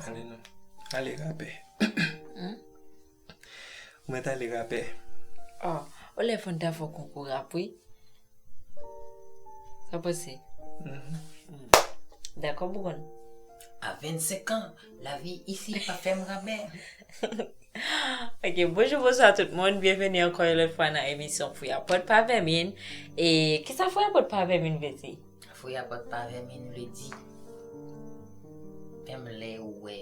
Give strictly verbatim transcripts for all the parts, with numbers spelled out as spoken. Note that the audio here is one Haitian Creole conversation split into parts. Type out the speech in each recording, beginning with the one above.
Ale non. Ale rapè. Ou mèt ale rapè. Oh, ou lè fòn ta fè konkou rap, wi. Sa pase? Dakò, Bougon. A vennsenk an, lavi isi pa fè m rapè. Ok, bonjou, bonswa tout moun. Byenveni ankò yon lòt fwa nan emisyon Fouyapòt pa vèmin. E kisa Fouyapòt pa vèmin vle di? Fouyapòt pa vèmin vle di menm lè ou wè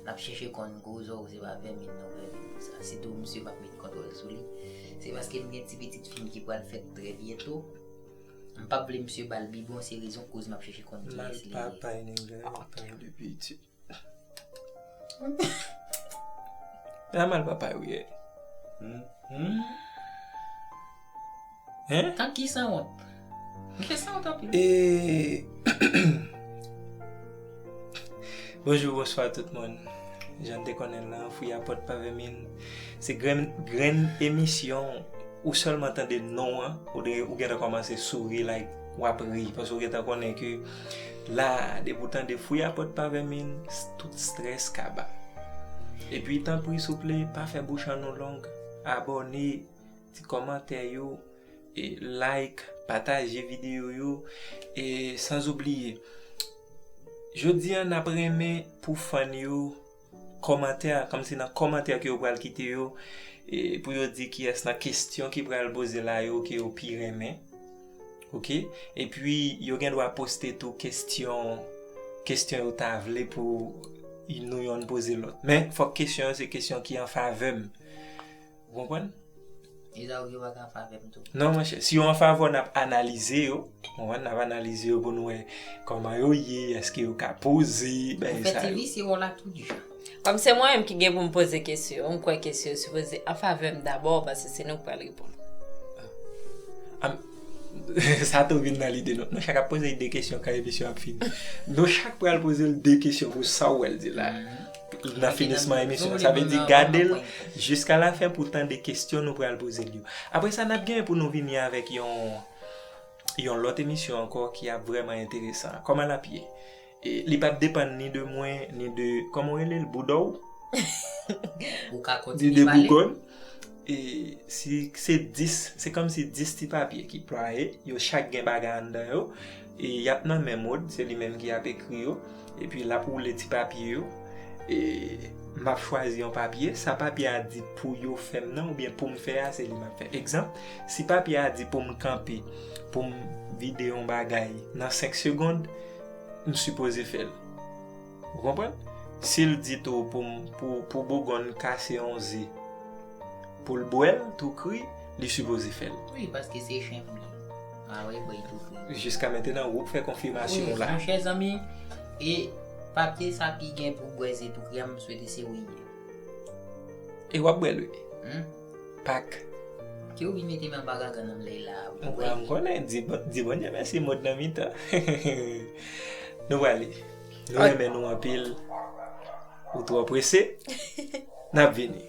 n ap chèche konn gwo zò ou se pa vèmin non vèmin sa. Sitou misye m ap met kontwòl sou li. Se paske m gen ti pitit fi m ki pral fèt trè byento. M p ap vle misye ba l bibwon, se rezon koz m ap chèche konn kiyès li ye. Mal papa nèg la, pa de pitit. Nan mal papa yo ye. Hein? Tank ki sanwont. M te sanwont anpil. E bonjou, bonswa tout moun. Jan n te konnen l lan, Fouyapòt pa vèmin. Se grenn grenn emisyon ou sèlman tande non an, ou de- ou gentan kòmanse souri like w ap ri paske ou gentan konnen ke la depi w tande Fouyapòt pa vèmin, tout strès kaba. Epi tanpri souple pa fè bouch an nou long, abòne, ti kòmantè yo, e like, pataje videyo yo, e sanzoubliye jodi a n ap renmen pou fan yo kòmantè, kòmsi nan kòmantè ke yo pral kite yo, e pou yo di kiyès nan kesyon ki pral poze la yo ke yo pi renmen. Ok? Epi yo gen dwa poste tou kesyon kesyon yo ta vle pou nou yonn poze lòt. Men fòk kesyon yo se kesyon ki an favè m. Ou konprann? E sa ou yo pa ka favè m tou. Non, monchè. Si yo an favè w, n ap analize yo. Ou konprann? N ap analize yo pou nou wè kòman yo ye, èske yo ka poze, bagay sa yo. Fè ti visye w la tout jan. Kòm se mwen menm ki gen pou m poze kesyon, m kwè kesyon yo sipoze an favè m dabò, paske se nou k pral reponn. Am, sa tou vin nan lide nou. Nou chak ap poze de kesyon kan emisyon ap fini. Nou chak pral poze l de kesyon pou sa w wè l di la. Nan finisman emisyon an. Sa vle di gade l jiska lafen pou tande kesyon nou pral poze l yo. Apre sa, n ap gen pou nou vini avèk yon yon lòt emisyon ankò ki ap vrèman enteresan. Kòman l ap ye? E, li p ap depann ni de mwen, ni de, kòman w rele l, Boudòw? Ou ka Ni de kontinye pale. Bougon. E, si se dis, se kòmsi dis ti papye ki plwaye, yo chak gen bagay anndan yo. E, y ap nan men Maude, se li menm ki ap ekri yo. Epi l ap woule ti papye yo. E, m ap chwazi yon papye. Sa papye a di pou yo fè m nan oubyen pou m fè a, se li m ap fè. Egzanp, si papye a di pou m kanpe, pou m vide yon bagay nan senk segonn, m sipoze fè l. Ou konprann? Si l di tou pou m, pou, pou Bougon kase yon ze, pou l bwè l tou kri, li sipoze fè l. Wi, paske se chen m ye. Mwen wè bwè l tou kri. Jiska mentenan, ou k fè konfimasyon Wi, la. Monchè zanmi, e papye sa ki gen pou bwè ze tou kri a, m swete se ou ye. E w ap bwè l, wi. Hmm? Pak. Ke ou vin mete m anba gangan nan lè la. Mwen, m konnen, di, di Bondye mèsi, Maude nan mitan. Nou prale. Nou renmen nou anpil. Ou twò prese. N ap vini.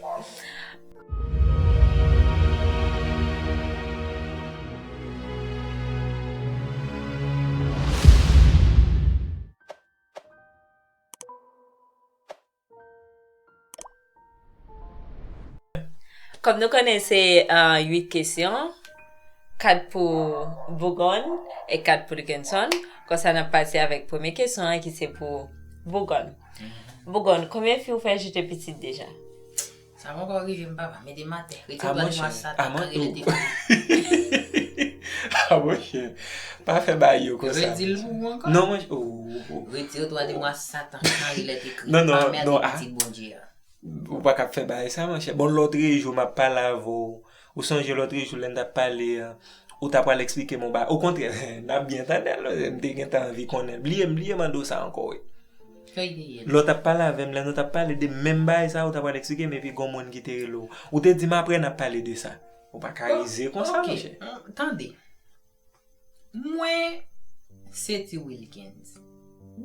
Kòm nou konnen se uh, uit kesyon, kat pou Bougon e kat pou Dukenson. Konsa n ap pase avèk premye kesyon an ki se pou Bougon. Bougon, konbyen fi ou fè jete pitit deja? Sa poko rive m papa, mete m atè. Retire twa demwa satan Aman kare lè te A monchè, pa fè bagay yo konsa. Redi l pou ou ankò. Non, monchè, oh, oh, oh. Retire twa demwa satan kare lè te kri. Non, non, Pa mède non, ah. Pitit Bondye a. Ou pa ka ap fè bagay sa, monchè. Bon, lòtrejou, m ap pale avè w. Ou sonje lòtrejou, lè n t ap pale, an, ou ta pral eksplike m yon bagay. Okontrè, n ap byen tande l, m te gentan anvi konnen. Bliye, m bliye mande w sa ankò, wi. Fèy de yèl. Lè w t ap pale avè m, lè nou t ap pale de menm bagay sa, ou ta pral eksplike m, epi gon moun ki te rele w. Ou te di m apre n ap pale de sa. Ou pa ka rize konsa, Ok, monchè. mm, tande. Mwen, se Ti Wilkens.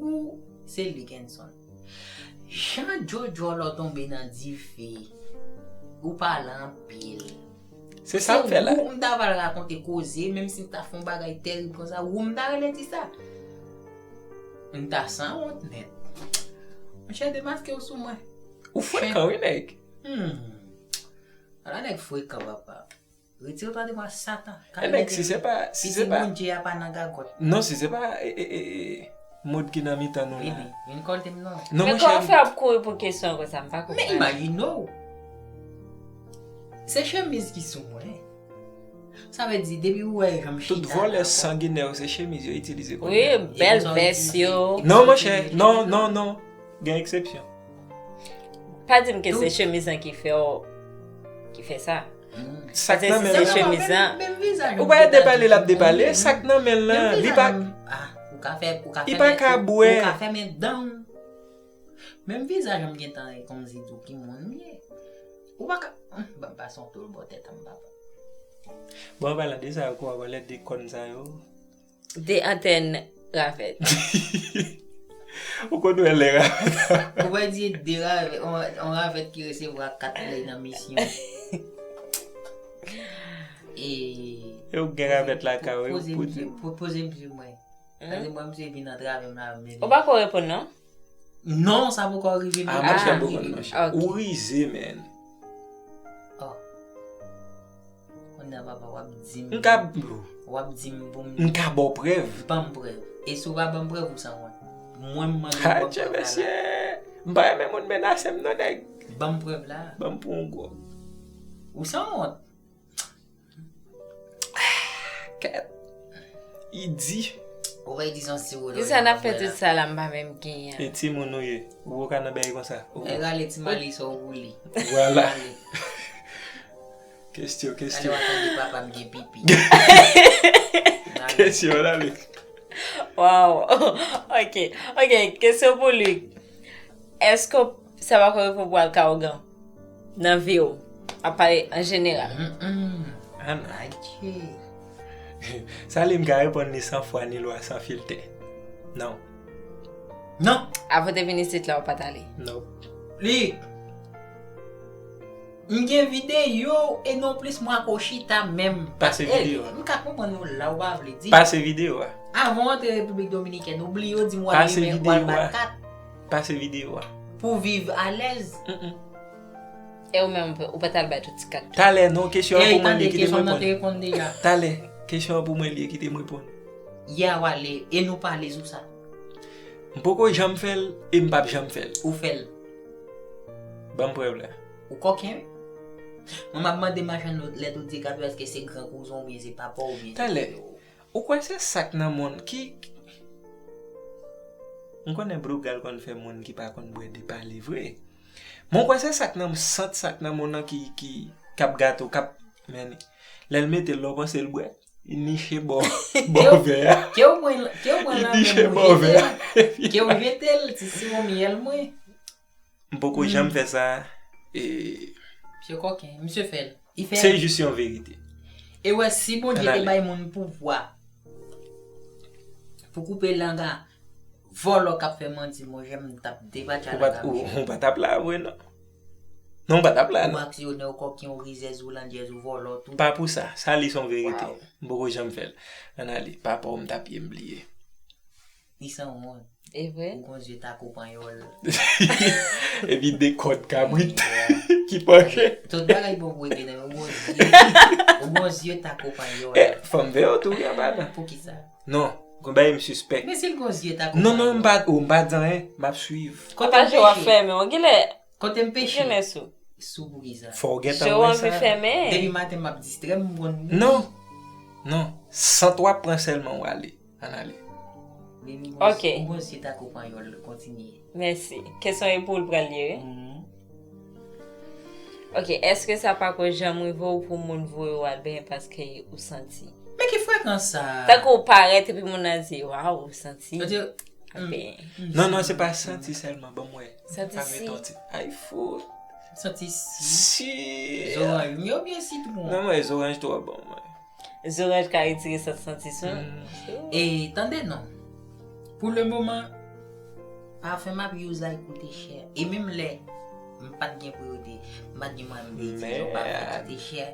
Ou, se Likenson. Jan Jojo lò tonbe nan dife. Ou pale anpil. Se sa m fè la. Ou m ta pral rakonte koze, menm si m ta fè yon bagay tèrib konsa, ou m ta rele di sa. M ta sanwont nèt. Monchè, demaske w sou mwen. Ou frekan, wi, nèg. Hmm. Ala nèg frekan, papa. Retire w de mwen, Satan. E nèg, si se pa, si se pa, Bondye a pa nan gagòt. Non, si se pa e, e, e, e, mod ki nan mitan nou la. Vini, vin kòlte m non. Non, Men mon kòman chè, fè ap kouri pou kesyon konsa, m pa Men konprann. Imajine w. Se chemiz ki sou mwen. Sa vle di, depi ou wè jan m chita. Tout vòlè sanginè yo, se chemiz yo itilize kounye Wi, a. bèl vès yo. Non, mon chè, non, non, non. Gen eksepsyon. Pa di m ke se chemiz lan ki fè w, ki fè sa. Sak Se- nan men se l lan. chemiz lan. Menm vizaj. Ou pa depale, l ap depale. Sak nan men l lan, li pa. Ah, ou ka fè, ou ka Li pa ka bwè. Ou ka fèmen dan w. Menm vizaj an m gentan e kòmsi tou ki moun m ye. Ou pa ka, hum, ban m pase yon toul bò tèt an m papa. Bon, an palan de sa yo, kwa, vòlè de kòn sa yo. De antèn ravèt. Ou konn wè lè ravèt. Ou wè di de ravèt, on, on ravèt ki resevwa kat lè nan misyon. E E ou gen ravèt lakay ou, poze pou m di, pou- poze m di mwen. Paske mwen m se vin antrave m la men. Ou pa ko reponn non? Non, sa poko rive. Ah, Men monchè, Ah, bon, monchè. Ok. Ou rize, man. Oh. Kounye a papa w ap di m. M ka, W ap di m pou m. M ka ba w prèv. Ban m prèv. E si w pa ban m prèv, ou sanwont. Mwen m mande Ha, w ban m tchè, prèv la. mesye. M pa renmen moun menase m non, nèg. Ban m prèv la. Ban m pou yon gwòg. Ou sanwont. Kèt. Idi. Ou pa di son siro. Kisa n ap fè tout sa la, m pa menm genyen. E timoun ou ye. Ou ka nan bagay konsa. Ou- E rale ti mali sa ou pou li. Vwala. Ale. Kesyon, Ale kesyon. w a tande papa m gen pipi. Kesyon, ale. Wow. Ok. Ok. Kesyon pou Luc. Èske sa pa ko reponn pou al ka ougan nan vi w? A pale an jeneral. Mm-mm. An- Adye. Sa li m ka reponn li san fwa ni lwa, san filtè. Non. Non. Avan te vin isit la, ou pa t ale. Non. Li. M gen videyo e non plis mwen ak ou chita menm. Pase videyo a. M ka konprann ou la ou pa vle di. Pase videyo a. Avan w antre Repiblik Dominikèn, ou bliye w di m w Pase al limen, w videyo al bat a. kat. Pase videyo a. Pou viv alèz. Mm-mm. E ou menm, ou pa t al bay tout ti kat. Talè, non, kesyon an Ey, pou mwen tande, li kite kesyon m nan te reponn. Reponn deja. Talè, kesyon an pou mwen li kite m reponn. Yè w ale, e nou pale sou sa. M poko janm fè l, e m p ap janm fè l. Ou fè l. Ban m prèv la. Ou kòken, wi. Mwen m ap mande machann lòt lèt ou di gade èske se gran kouzen w oubyen se papa w oubyen se Talè. pitit ou. Ou kwè se sak nan monn ki. M konnen Brugal konn fè moun ki pa konn bwè depale vre. Men ou kwè se sak nan sant sak nan monn nan ki, ki, k ap gate w, k ap. Men, lè l mete l la, w panse l bwè. Li niche bò, bò vè a. Ke w pran, ke w pran Li nan niche men bò mwen, vè a. ke w jete l, ti siwo myèl mwen. M poko janm fè sa. E, Misye kòken, misye fè l. Li fè se l. Jis yon verite. E wè, si Bondye Ann te ale. Bay moun pouvwa pou koupe lang a vòlò k ap fè manti, monchè, m t ap depatcha Ou pa, lang a, ou, monchè. Ou pa t ap la vre, non. Non, ou pa t ap la, Ou non. Aksyonè, ou kòken, ou rizèz, ou landjèz, ou vòlò, tout. Pa pou sa. Sa li se yon verite. Wow. M poko janm fè l. Ann ale. Papa w m t ap ye m bliye. Li sanwont. E vre? Ou gon zye tako panyòl. Epi de kòd kabrit ki panche. Tout bagay bon pou rete nan men ou gon zye. Ou gon zye tako panyòl. E, fò m veye w tou, wi, anba nan. Poukisa? Non, gon bagay m sispèk. Men si l gon zye tako Non, non, panyòl. m pa, oh, m pa di anyen, m ap swiv. Kote m Papa je w ap peche? Fèmen, w genlè, Kote m peche? genlè sou. Sou poukisa? Fò w gentan Je w wè anvi sa. Fèmen. Depi maten m ap distrè m, m konn. Non, non. Sant w ap pran sèlman w ale. Ann ale. Depi Ok. Ou gon zye tako panyòl, kontinye. Mèsi. Kesyon e pou l pral li, wi. Mhm. Ok, èske sa pa ko janm rive w pou moun voye w al benyen paske ou santi? Men ki frekans sa? Tankou ou parèt epi moun nan di, waw, ou santi? Yo di, Al benyen. mm, Non, non, se pa santi sèlman, ban m wè. Santi Pa si. Met yon ti. Ay, fout. Santi si. Si. Zoranj, yo byen sitwon. Non, mwen, zoranj twò bon, mwen. Zoranj ka retire sa santi sou. E tande non. Pou le moman, pafen m ap use la koute chè. E menm lè m pa t gen pou yo te, m pa t gen mwayen m te itilize yon pafen ki te chè.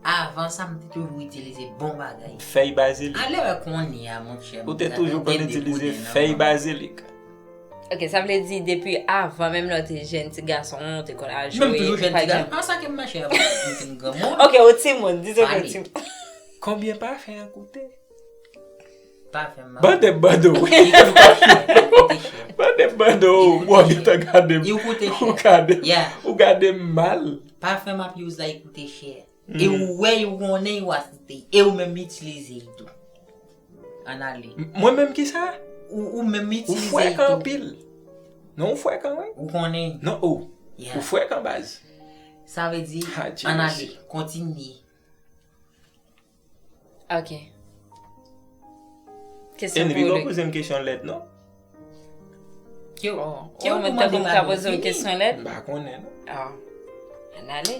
Avan sa, m te toujou itilize bon bagay. Fèy bazilik. Ale wè kounye a, monchè. Ou te toujou konn itilize fèy bazilik. Ok, sa vle di depi avan, menm lè w te jèn ti gason, ou te konn al jwe. Menm toujou jèn pa ti janm- gason. An sa ke m mache avè m fin granmoun. Ok, ou timoun, dizon ke ou Pale. Timoun. Konbyen pafen an koute? Pafen m. Bande bando. Li koute chè. Li koute chè. Bande bando. Ou gentan gade m. Li koute Ou chè. gade. Yeah. Ou gade m mal. Pafen m ap use la li koute chè. E ou wè ou konnen ou asiste. E ou menm itilize l tou. Ann ale. M- Mwen menm ki sa? Ou, ou menm Ou itilize l frekan tou. Anpil. Non, ou frekan, wi. Ou konnen. Non, ou. Yeah. Ou frekan baz. Sa vle di, Ha, James. Ann ale. Kontinye. Ok. Kesyon Anyway, pou ou Luc. Poze m kesyon lèd, non? Ke w Oh, ke w oh, men mande tankou m ka padon, poze w fini. Kesyon lèd? M pa konnen, non. Ah. Ann ale.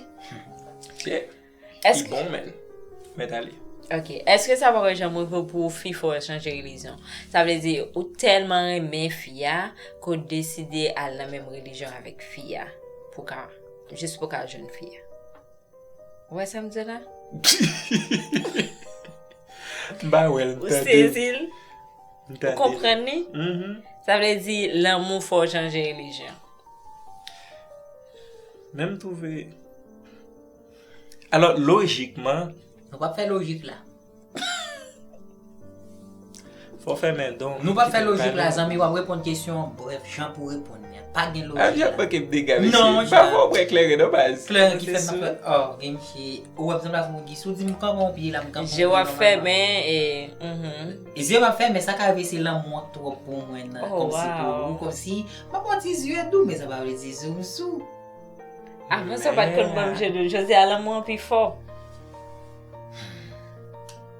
Shit. Èske Ki bon, men. Mèt ale. Ok. Èske sa poko janm rive w pou fi fè w chanje relijyon? Sa vle di, ou tèlman renmen fi a, ke w deside al nan menm relijyon avèk fi a. Pou ka, jis pou ka jwenn fi a. Ou wè sa m di la? M pa wè l, m Ou tande. Sezi l? M tande. Ou konprann li? Mhm. Sa vle di, lanmou fè w chanje relijyon. Men m twouve. Alò, lojikman, Nou p ap fè lojik la. fò fèmen don. Nou p ap fè lojik la, zanmi, w ap reponn kesyon an brèf, jan pou reponn li a. Pa gen Ah, lojik jan la. pèk m dega, Non, mesye. Jean. Pa fò w pran kleren, non, baz. Kleren ki fèt nan fè. Oh, gen misye. Ou wè m sanble ak yon gis. Ou di m kòman w piye la, m kanpe. Je w ap fèmen e. Mhm. Zye m ap fèmen, sa ka rive se lanmou an k twòp pou mwen nan. Oh, Kòmsi pou wow. ou, kòmsi. M ap di zye dou, men sa pa vle di zye m sou. Avan sa, w pa t konn ban m je dou. Jodi a, lanmou an pi fò.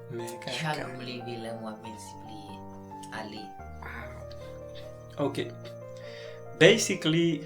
Men Chak kaka. jou m leve, lanmou ap miltipliye. Ale. Ok. Basically,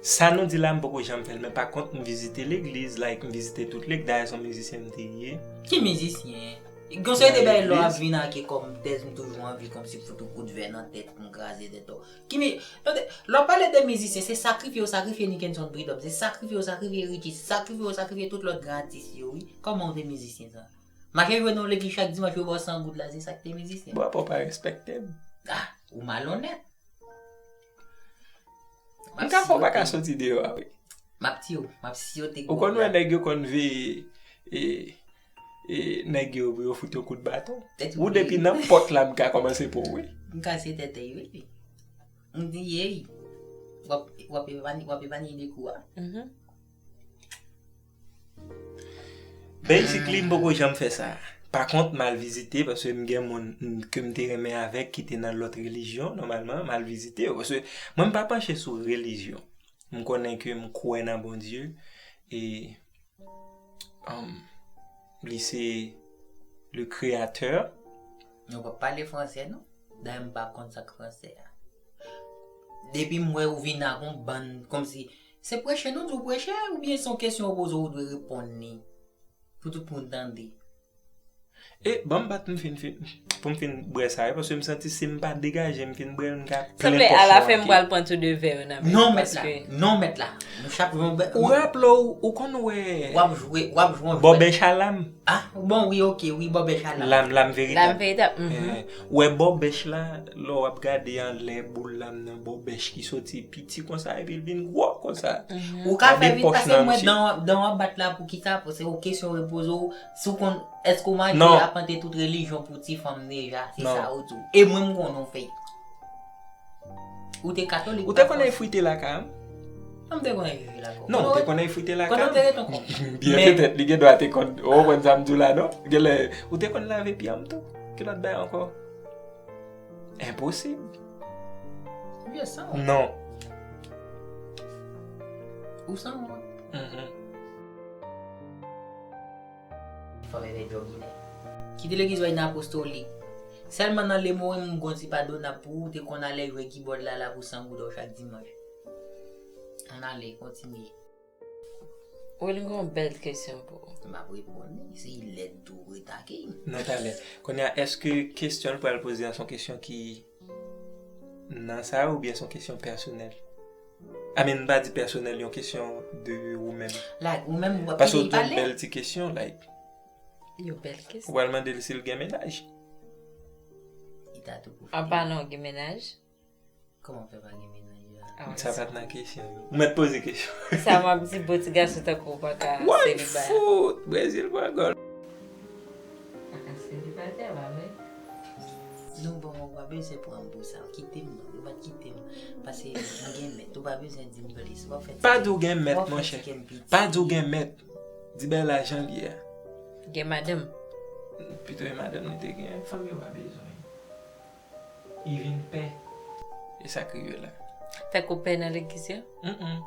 sa nou di la, m poko janm fè l, men pa kont, m vizite legliz, like, m vizite tout legliz, dayè se yon mizisyen m te ye. Ki mizisyen? Gon seri de Nan bagay lò ap legliz. Vin ake kòm tèz m toujou anvi kòmsi fout yon kout vè nan tèt m kraze tèt ou. Ki mi, tande, lè w pale de mizisyen, se sakrifye yo sakrifye Nickenson Bridop, se sakrifye yo sakrifye Richie, se sakrifye yo sakrifye tout lòt gran atis yo, wi. Kòman w te mizisyen sa? Mache jwe nan yon legliz chak dimanch yo ba w san goud la, se sa k te mizisyen. Bon, apa w pa respekte m? Ah, ou malonèt. M ka fè w pa ka soti deyò a, wi. M ap tiye w, m ap siyote Ou konn wè nèg yo konn veye e, e nèg yo pou yo fout yo kout baton. Ou depi nan pòt la m ka kòmanse pou ou, wi. M kase tèt li, wi. M di, yey. W ap, w ap epanye, w ap epanye de kou a. Mhm. Basically, m poko janm fè sa. Pa kont, m al vizite, paske m gen moun m- ke m te renmen avèk ki te nan lòt relijyon, nòmalman, m al vizite yo. Paske mwen, m pa panche sou relijyon. M konnen ke m kwè nan Bondye, e um, li se le créateur. Nou p ap pale fransè, non? Dayè, m pa konn sa k fransè a. Depi m wè ou vin ak yon bann, kòmsi, se preche nou di w preche, oubyen se yon kesyon ou poze ou dwe reponn li? Pou tout moun tande. E, ban m bat m fin, fin, pou m fin bwè sa, wi, paske m santi si m pa degaje m fin bwè l, m ka plen Sanble pòch alafen manke. M pral pran tou de vè yo nan men. Non, mèt la. Paske Non, mèt la. Nou chak yon bè. Ou raple w, ou konn wè W ap jwe, w ap jwe yon Bòbèch a lam? Ah, bon, wi, ok, wi, bòbèch a lam. Lam, lam veritab. Lam veritab. Mhm. Eh, ou wè bòbèch la, lè w ap gade anlè boul lam nan, bòbèch ki soti piti konsa, epi l vin gwo konsa. Ou ka fè Gade vit pòch paske nan mwen misye. Dan w ap, dan w ap bat la pou kisa? Pou se yon kesyon repoze w. Si w konn, èske w mache Non. apante tout relijyon pou ti fanm deja? Se Non. Sa ou di w. E mwen m konnen w fè. Ou te katolik. Ou te konnen frite lakay an? Non, m te konnen frite lakay. Non, ou te konnen frite lakay Konnen an? w te ret ankò. Byen petèt, li gen dwa te konn. Ou konprann sa m di w la, non? Genlè, ou te konn lave pye an tou? Ki lòt bagay ankò? Enposib. Byen san w. Non. Ou san w. Mhm. Fanm evè djògine. Kite legliz w al nan apostolik. Sèlman nan lemoren m gon ti padonab pou ou te konn ale jwe kibòd la la pou san goud chak dimanch. Ann ale, kontinye. Willy, m gen yon bèl kesyon pou ou. M ap reponn li. Si lèd tou retake. Nan talè. Kounye a, èske kesyon l pral poze a se yon kesyon ki nan sa oubyen se yon kesyon pèsonèl? I mean, m pa di pèsonèl, yon kesyon de ou menm. Like, ou menm w ap Paske kite w l di yon pale. Bèl ti kesyon, like, Yon bèl kesyon. ou pral mande l si l gen mennaj. Li Tatou pou An palan w gen mennaj? Kòman fè pa gen mennaj la? Ah, Sa pa t nan kesyon yo. Ou mèt poze kesyon. Sa m ap di, bon ti gason tankou w pa ka Why selibatè. Foot, Brezil pran gòl. Pa ka selibatè, pa vre? Non, bon, ou pa bezwen pran m pou sa. Kite m non, ou pa t kite m. Paske m gen mèt, ou pa bezwen di m plis. W ap fè Pa di w gen mèt, monchè. Ti kè m piti. Pa di w gen mèt. Di bagay la jan l ye a. Gen madanm. Pito e madanm li te gen, fanmi yo pa bezwen. Li vin pè. E sa k rive la. Tankou pè nan legliz yo? Mm-mm.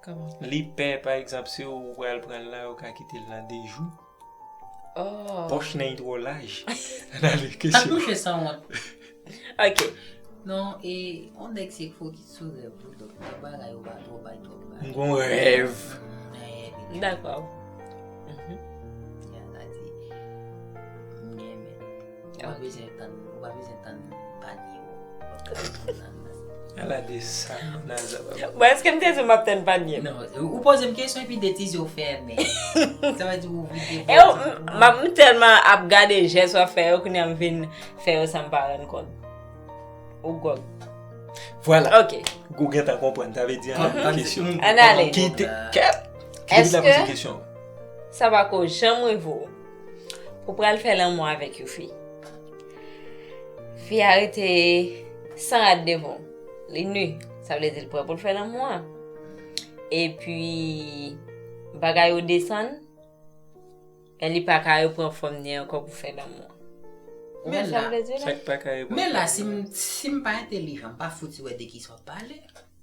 Kòman? Li pè, pa egzanp, si ou pral pran l la, ou ka kite l nan de jou. Oh. Pòch nan twò laj. Ann ale Sa kesyon. Touche sanwont. Ok. Non, e on nèg se fokis sou rèv ou, donk nan bagay ou pa twò bay twò bay. M gon rèv. Nan rèv. Dakò. Ya, sa di, m gen men. Ou pa bezwen tann, ou pa bezwen tann panye ou. Ou pa bezwen tann nan. Ala de sa, nan zaba. Bon, èske m te di m ap tann panye? Non, ou poze m kesyon epi de ti zye w fèmen. Sa vle di ou vide E yo, m- m ap- m tèlman ap gade jès w ap fè yo, kounye a m vin fè yo san m pa rann kont. Ou gwòg. Vwala. Ok. Ou gentan konprann, sa vle di an kesyon. Ann ale. Ki te kèt? Ki te la Èske- poze kesyon. Sa pa ko janm rive w pou pral fè lanmou avèk yon fi. Fi a rete san rad devan w. Li ni. Sa vle di l prè pou l fè lanmou an. Epi bagay yo desann. E li pa ka reprann fòm ni ankò pou fè lanmou an. Ou Men wè sa la- m vle di Sa la? k pa ka reprann. Men la, si m, si m pa entelijan, m pa fouti wè de ki sa w ap pale.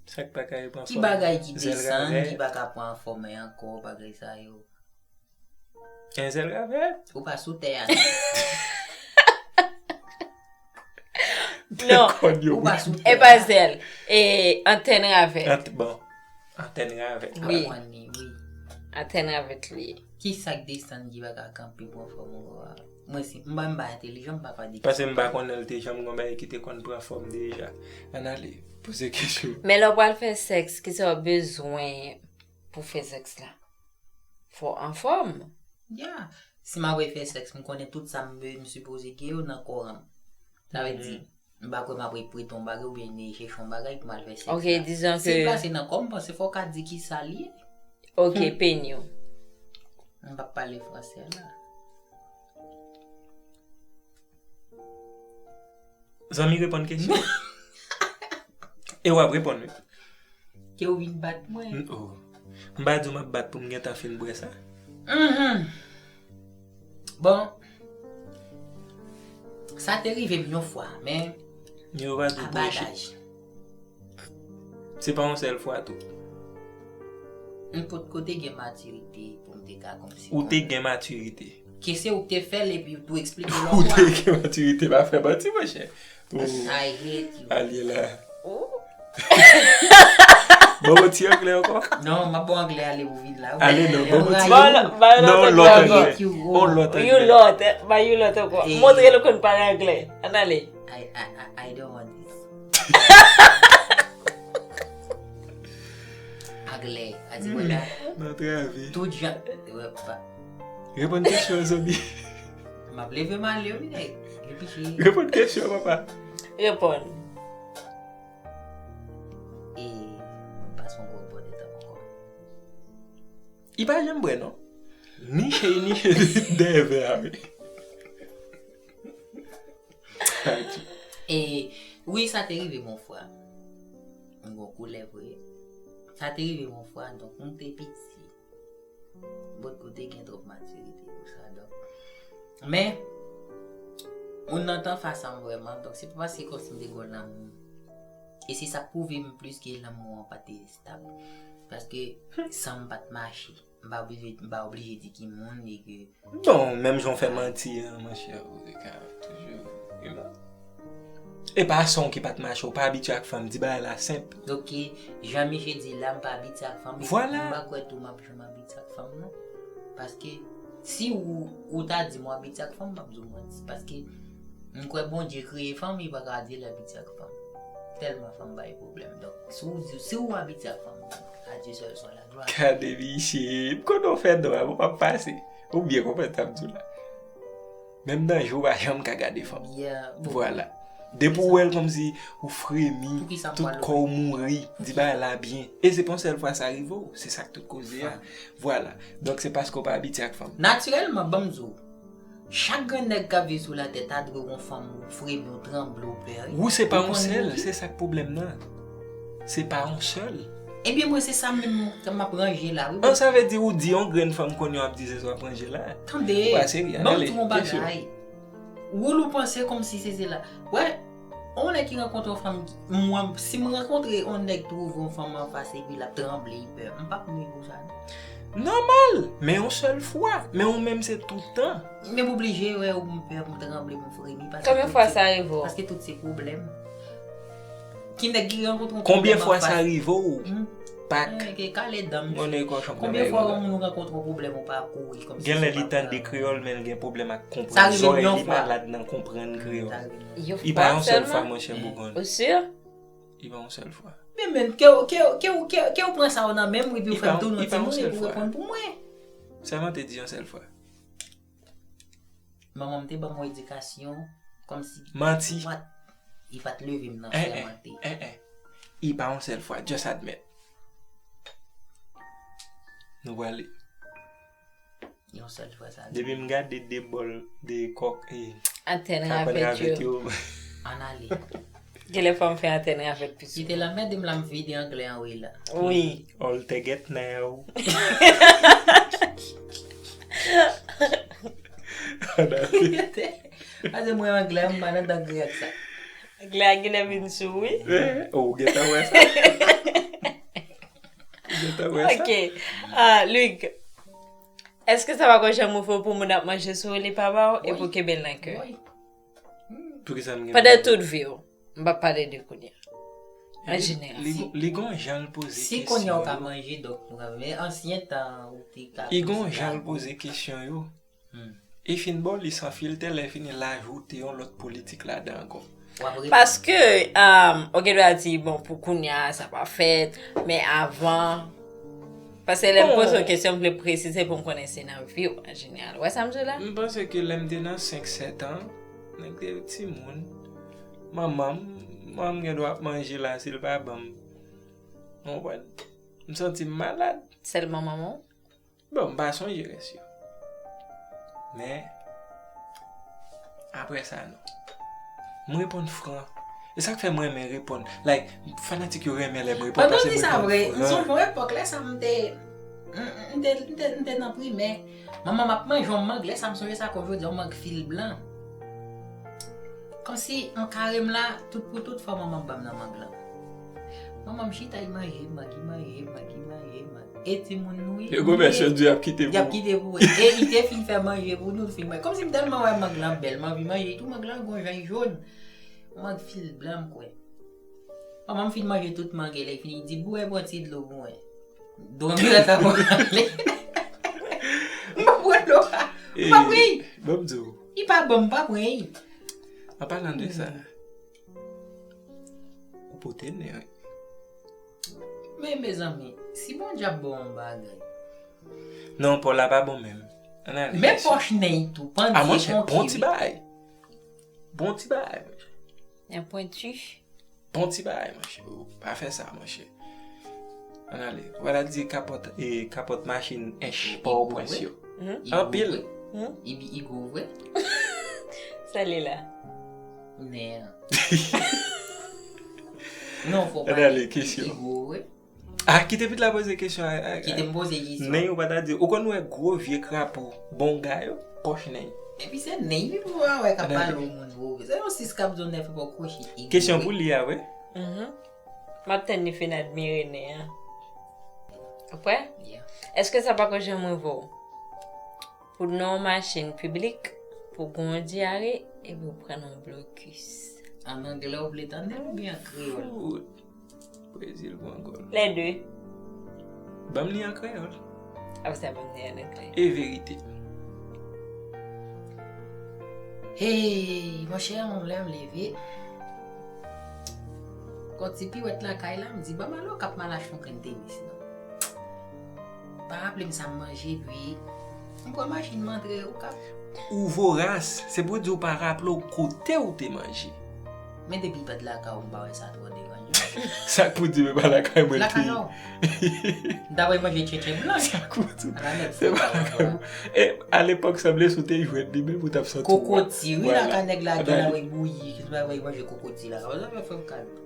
Sa k pa ka reprann Ki fòm. Bagay ki Zèl desann, ravè. Ki pa ka pran fòm ankò, bagay sa yo. Gen zèl ravè. Ou pa sou tè a. Non. Kòn yo. Ou pa sou E pa zèl. E antèn ravè. Ant- Bon. Antèn ravè. Wi. Konprann li, wi. Antèn ravè li. Ki sa k desann ki pa ka kanpe pran fòm ankò a? Mwen si m pa m pa entelijan, m pa ka di. Paske m pa konnen l te janm gon bagay ki te konn pran fòm deja. Ann ale. Poze kesyon. Men lè w pral fè sèks, ki sa w bezwen pou fè sèks la? Fò w anfòm. Ya. Si m ap fè sèks, m konnen tout sa m be- m sipoze gen yo nan kò an. Sa vle di, m pa kwè m ap rete yon bagay oubyen ne chèche yon bagay pou m al fè sèks. Ok, La. dizon Si ke- m plase nan kò m, panse fò w ka di ki sa l ye. Ok, peni w. M p ap pale fransè la. Zanmi reponn kesyon. E w ap reponn wi. Ke w vin bat mwen. M- oh. M pa di w m ap bat pou m gentan fin bwè sa. Mhm. Bon. Sa te rive m yon fwa, men Yo pa di w bwè chit. Abadaj. Se pa yon sèl fwa tou. M potko te gen matirite pou m te ka kòmsi. Ou te gen matirite. Ke se ou k te fè l epi ou tou eksplike Ou te lòt fwa. Gen matirite, pa fè manti, monchè. Ou I hate you. Alye la. Ou? Bon, bon, ti anglè ankò. Non, m ap bon anglè ale ou vin la. Ale non, bon, bon, ti Ba yo lòt, ba yo Non, lòt lòt ankò. anglè. On lòt You anglè. lot, ba you lot ankò. Eh. Montre l ou konn pale anglè. Ann ale. I, I, I, I don't want this. Anglè, a di mwen la. Nan travè. Tout jan. Wè, pa. Reponn kesyon an, zanmi. M ap leve m ale, wi, nèg. Repiche. Reponn kesyon an, papa. Reponn. E mwen pa son gwo bò de tan ankò. Li pa janm bwè, non. Niche, niche dèyè vè a, wi. E wi, sa te rive m yon fwa. M gon koulè vre. Sa te rive m yon fwa, donk, m te piti. Bòt kote gen twòp matirite pou sa, donk. Men, moun nan t anfas a m vrèman, donk se pa paske kòmsi m te gon lanmou. E se sa k pwouve m plis ke lanmou an pa te estab. Paske san m pa t mache. M pa oblije, m pa oblije di ki moun e ke Bon, menm jan w fè manti an, monchè, ou te ka toujou, you know. E pa sa w ki pa t mache, ou pa abitye ak fanm, di bagay la senp. Ok, jan misye di la, m pa abitye ak fanm. Vwala. M pa kwè tou m ap janm abitye ak fanm, non. Paske si ou, ou ta di m w abitye ak fanm, m ap di w manti. Paske m kwè Bondye kreye fanm, li pa ka di l abitye ak fanm. Tèlman fanm bay pwoblèm. Donk, si w di, si w abitye ak fanm, a Dye sèl swa laglwa. Gade misye, m konnen w fè dwa, bon, m ap pase. Ou byen konprann sa m di w la. Menm nan jou, ou pa janm ka gade fanm. Yeah, bon. Vwala. Depi w wè l kòmsi ou fremi, tout kò w mouri, di bagay la byen. E se pa yon sèl fwa sa rive w, se sa k tout koze a. Vwala. Donk se paske w pa abitye ak fanm. Natirèlman, ban m di w, chak grenn nèg k ap viv sou latè ta dwe yon fanm ou fremi, ou tranble, ou pè. Ou se pa yon sèl, se sa k pwoblèm nan. Se pa yon sèl. Ebyen, mwen, se sa menm m ap ranje la, wi. An, sa vle di ou di yon grenn fanm kounye a w ap di se sa w ap ranje la. Tande, ban m di w yon bagay. Woul ou panse kòmsi se, se la. Wè, yon nèg ki rankontre yon fanm, mwen, si m rankontre yon nèg twouve yon fanm anfas epi l ap tranble, li pè, m p ap nwi pou sa, non. Nòmal, men yon sèl fwa. Men ou menm se tout tan. Men m oblije, wè, ou m pè, m tranble, m fremi, paske konbyen fwa sa rive w? Paske tout se pwoblèm. Ki nèg ki rankontre yon pwoblèm anfas? Konbyen fwa sa rive w? Pak. Konbyen fwa yon moun ou rankontre yon pwoblèm ou pa kouri kòmsi se pa grav? Genlè li tande kreyòl, men l gen pwoblèm ak konprann. Zòrèy li malad nan konprann kreyòl. Li pa yon sèl fwa, monchè Bougon. Ou si? Li pa yon sèl fwa. Men, men, ke, ke, ke, ke, ke w pran sa w nan men m, epi w fè m tounen yon timoun, epi w reponn pou mwen. Sèlman te di yon sèl fwa. Manman m te ban m yon edikasyon kòmsi. Manti. Li pa t, li pa t leve m nan fèmante. Eh, eh. Li pa yon sèl fwa. Just admit. Nou prale. Yon sèl fwa sa. Depi m gade de bòl, de kòk, e, antèn ravèt yo. Ann ale. Genlè fò m fè antèn ravèt pis. Kite l anmède m la, m vide anglè an wi la. Wi. All together now. Ann ale. Pase mwen anglè, m pa nan dan grèk sa. Anglè a genlè vin sou wi. Eh, oh, ou gentan wè sa. Ou gentan wè sa. Ok. Ah, Luc, èske sa pa ko janm ouvri w pou moun ap manje sou ou li pa ba w e pou kenbe l nan kè? Poukisa m gen pandan tout vi w? M p ap pale de kounye a. An jeneral. Li, li gon jan l poze kesyon yo. Si kounye a w ka manje, donk, nou ka, men ansyen tan, ou te ka plis. Li gon jan l poze kesyon yo. Hmm. Li fin ba w li san filtè, lè fini, l ajoute yon lòt politik ladan ankò. W ap reponn. Paske, um, ou gen dwa di, bon, pou kounye a, sa pa fèt, men avan, paske lè m poze w kesyon, m vle presize pou m konnen se nan vi w an jeneral. Ou wè sa m di w la? M panse ke lè m te nan senk, sèt an, nèg te timoun. Manman m, manman m gen dwa ap manje la, si l pa ban m. Ou konprann? M santi m malad. Sèlman manman w? Bon, m pa sonje rès yo. Men, apre sa, non. M reponn fran. E sa k fè m renmen reponn. Like, fanatik yo renmen lè m reponn, paske m reponn fran. Pandan w di sa vre, m sonje yon epòk, lè sa m te, m, m te, m te, m te nan primè. Manman m ap manje yon mang, lè sa m sonje sa kon jodi a, yon mang fil blan. Kòmsi yon kare m la, tout pou tout, fò manman m ban m nan mang lan. Manman m chita, li manje mang, li manje mang, li manje mang. E timoun nou, wi. Yo gon vèsyon di y ap kite pou ou. Y ap kite pou ou. E li te fin fè manje pou nou, fin manje. Kòmsi m tèlman wè mang lan bèl, m anvi manje tou, mang lan gon jan li jòn. Mang fil blan, m kwè. Manman m fin manje tout mang lan, li fini di, "Bwè, bwè ti dlo pou mwen." Dlo m te fè pou ale. M pa pran dlo a. M pa pran. Ban m di w. Li pa bon, m pa pran. An palan de sa, ou pote nen, wi. Men, mezanmi, si Bondye ap ba w yon bagay. Non, pa w la pa bon menm. Ann ale, mesye. Men pòch nen tou, pandye. A, monchè, bon ti bagay. Bon ti bagay, monchè. Nen pwenti. Bon ti bagay, monchè. Ou pa fè sa, monchè. Ann ale. Vwala di kapòt, e, kapòt machin ench Pòtoprens yo. Anpil. Li gwo vre? Sa li la? Nen an. Non, fò pa. Ann ale, kesyon. Li gwo vre? Ah, kite pitit la poze kesyon a, a, kite m poze kesyon. Nen yo pa ta di, ou konn wè gwo vye krapo, bonga yo, pòch nen. Epi se nen, wi, pou w wè k ap pale yon moun, bro. Se yon sis k ap di w nen fè pa w kwochi. Kesyon pou li a, wi. Mhm. M ap tann li fin admire nen an. Ou prè? Yeah. Èske sa pa ko janm rive w? Pou nan yon machin piblik, pou gon dyare, epi w pran yon blokis. An anglè w vle tande l oubyen an kreyòl? Fout. Brezil pran gòl. Lè de. Ban m li an kreyòl. Apre sa, ban m li an anglè. E verite. Hey, monchè, yon lè m leve. Gon ti piwèt lakay la, m di, ban m al Okap, m al achte yon grenn tenis, non. Pa raple m sa m manje, epi m pran machin m antre Okap. Ou voras, se pou di w pa raple w kote w te manje. Men depi l pa t lakay ou, m pa wè sa twò deranje. Sa k pou di men pa lakay mwen l te ye. Lakay ou. M ta pral manje tchetche blanch. Sa k pou di men pa lakay mwen. E, alepòk, sanble si w te jwenn li menm ou t ap santi w. Kokoti, wi, lakay nèg la gen la, wi, bouyi, ki pa wè manje kokoti la. Sa fè m kado.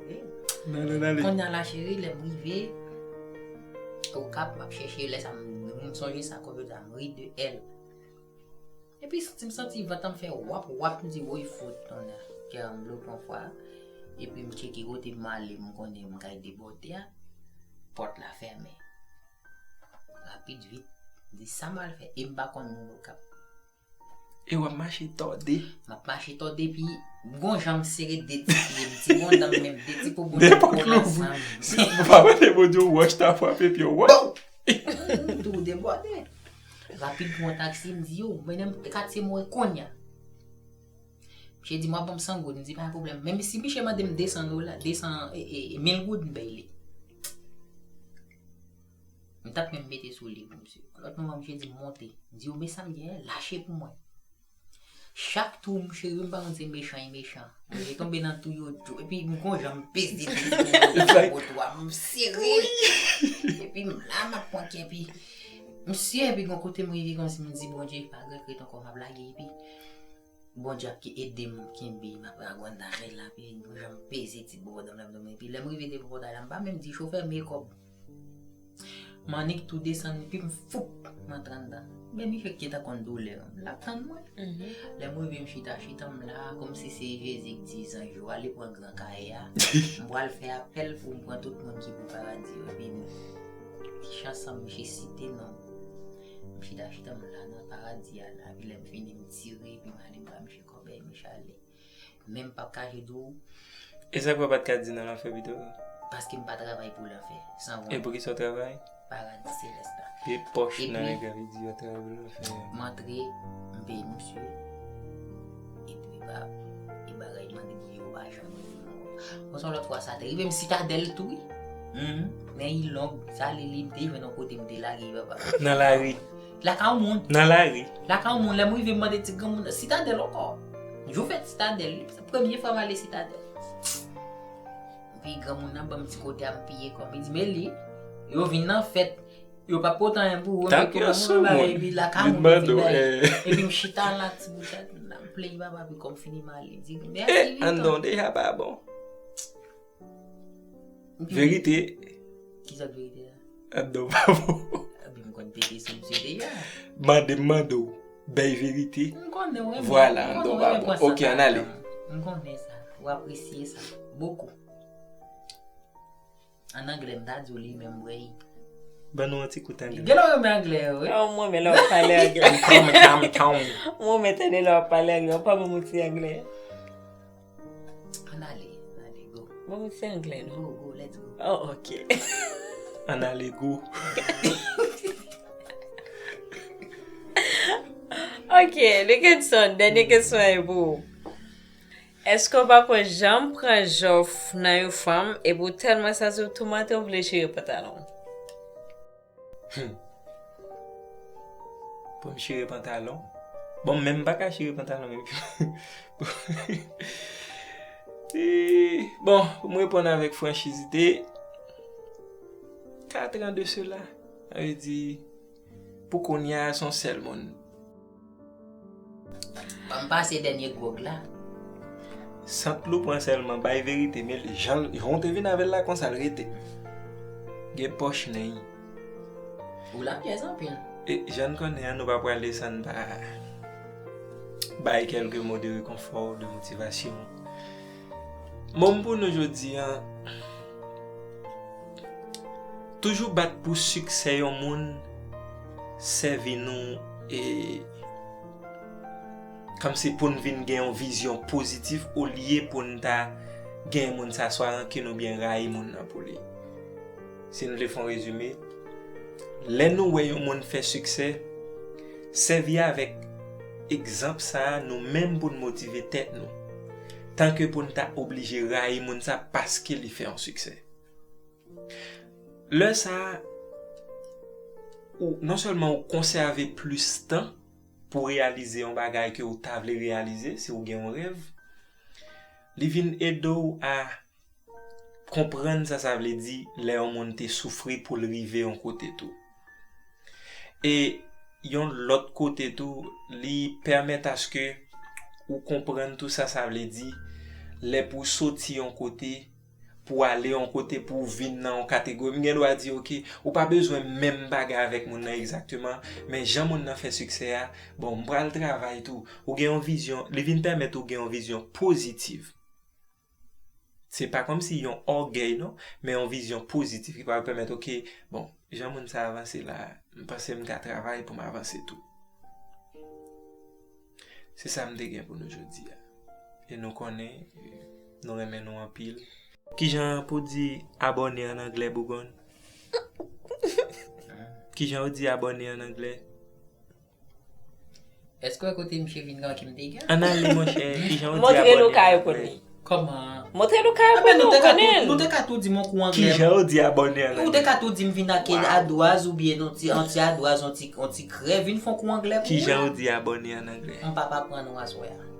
Non, non, ale. Kounye a la, cheri, lè m rive Okap, m ap chèche, lè sa m, m sonje sa, kòm yo di, m ri de èl. Epi santi, m santi vant an fè wap, wap, m di, woy, fout, tonnè. Kè an bloke yon fwa. Epi m tcheke kote m ale, m konnen m kay debòde a. Pòt la fèmen. Rapid, vit. M di, sa m al fè? E m pa konn moun Okap. E w ap mache tòde. M ap mache tòde, epi m gon jan m sere de ti pye m, ti bondanm menm, de ti po bondanm kole ansanm. Nenpòt lou, si w pa mande Bondye, yon wòch ta frape pye w, wòch. Tou debòde. Rapid pran yon taksi, m di, yo, mennen m katye mwen kounye a. Misye di, m ap ban m san goud, m di, pa gen pwoblèm. Menm si misye mande m de san dola, de san, e, e, e, mil goud, m bay li. M t ap menm mete sou li pou misye. Lòt moman, misye di m monte. M di yo, men sa m genyen, lache pou mwen. Chak tou, misye rive, m pa konn se mechan, li mechan. Mwen tonbe nan tou yo, tou. Epi m gon jan m peze, peze, peze, peze, pwotwa, m sere. Epi m la, m ap pran kè, epi misye, epi gon kote m rive, kòmsi m di, Bondye, pa regrèt ankò, m ap lage, epi Bondye ap ki ede m kenbe, m ap ragonn nan rèl la, epi gon jan m peze ti bò dam nan, epi lè m rive devan pòtay la, m pa menm di chofè, men kòb. M annik tou desann, epi m foup, m antre anndan. Men misye gentan konn doulè m, l ap tann mwen. Lè m rive, m chita, chita, m la, kòmsi se Jezi k di zanj yo, ale pran gran kaye a. M pral fè apèl pou m pran tout moun ki pou paradi yo, epi m ti chans an, misye site non m. M chita, chita, m la nan paradi a la, epi lè m fini, m tire, epi m ale, m ba misye kòb, misye ale. Men m p ap kache di w. E sa k fè w pa t ka di nan lanfè pito? Paske m pa travay pou lanfè. San wont. E poukisa w travay? Paradi selès la. Pye pòch nan nèg la, li di yo travay pou lanfè. M antre, m peye misye. Epi ba, e bagay m mande pou yo pa janm reponn ankò. Bon, se yon lòt fwa sa te rive m Sitadèl tou, wi. Mhm. Men li long, sa li, li m te jwenn yon kote m te lage, papa. Nan lari. Lakay yon moun. Nan lari. Lakay yon moun, lè m rive, m mande ti granmoun nan Sitadèl ankò. Jou fèt Sitadèl, li, se premye fwa m ale Sitadèl. Epi granmoun nan ban m ti kote a, m piye kò m. Li di, men li, yo vin nan fèt, yo pa pote anyen pou ou, men kòman mwen bagay, epi lakay moun yo vin bay. Epi m chita la, ti bout la, m pleye papa, epi kò m fini m ale. M di, mèsi, Victor. Anndan deja pa bon. Verite. Kisa k verite a? Anndan pa bon. Epi m konn pete sou misye deja. Mande m mande w, bay verite. M konnen w renmen. Vwala, anndan pa bon. Ok, ann ale. M konnen sa. W apresye sa. Bokou. An anglè, m ta di w li menm, bwè. Ban nou yon ti kout anglè. Gen lè w renmen anglè, wi. Oh, mwen, men lè w pale anglè. Tom, tom, tom. Mwen, men tande lè w pale anglè. W pa ban m yon ti anglè. Ann ale, ann ale, go. Bon, se anglè, non? Go, go, let's go. Oh, ok. Ann ale, go. Ok, de kesyon, dènye kesyon an pou ou. Èske w pa konn janm pran jòf nan yon fanm epi w tèlman santi w tou maten w vle chire pantalon w? Hmm. Pou m chire pantalon. Bon, menm m pa ka chire pantalon menm. Ih, bon, pou m reponn avèk franchizite, katran de sela, sa vle di, pou kounye a, se yon sèl moun. Ban m pase dènye gwòg la. Sant lou pran sèlman, bay verite, men jan, jan w te vin avè l la konsa l rete. Gen pòch nan l. Ou lapyès anpil. E jan n konnen an, nou pa pral desann pa bay kèlke mo de rekonfò, de motivasyon. Mo m pou nou jodi an, toujou bat pou siksè yon moun sèvi nou e kòmsi pou n vin gen yon vizyon pozitif olye pou n ta gen moun sa swa rankin oubyen rayi moun nan pou li. Si n vle fè yon rezime, lè nou wè yon moun fè siksè, sèvi avèk egzanp sa a nou menm pou n motive tèt nou, tanke pou n ta oblije rayi moun sa paske li fè yon siksè. Lè sa a, ou, non sèlman ou konsève plis tan pou reyalize yon bagay ke ou ta vle reyalize, si ou gen yon rèv, Li vin ede w a konprann sa sa vle di lè yon moun te soufri pou l rive yon kote tou. E yon lòt kote tou, li pèmèt aske ou konprann tou sa sa vle di lè pou w soti yon kote, pou w ale yon kote, pou w vin nan yon kategori. M gen dwa di, oke, ou pa bezwen menm bagay avèk moun nan egzakteman, men jan moun nan fè siksè a, bon, m pral travay tou. Ou gen yon vizyon, li vin pèmèt ou gen yon vizyon pozitif. Se pa kòmsi yon ògèy, non, men yon vizyon pozitif ki pral pèmèt, oke, bon, jan moun sa avanse la, m panse m ka travay pou m avanse tou. Se sa m te gen pou nou jodi a. E nou konnen, nou renmen nou anpil. Kijan pou di abòne an anglè, Bougon? Kijan ou di abòne an anglè? Èske w wè kote misye vin nan ki m te gen? Ann ale, monchè. Kijan ou di Montre nou abòne ka an yo pou anglè? Li. Kòman? Montre nou ka yo pou Ebyen, nou nou te ka tou, konnen. Nou te ka tou di m yon kou anglè. Kijan ou di abòne an Ou te anglè? Ka tou di m vin ak Wow. Adwaz oubyen yon ti, yon ti Adwaz, yon ti, yon ti krè, vin fè yon kou anglè pou Kijan mwen. Ou di abòne an anglè? M p ap aprann ou aswè a.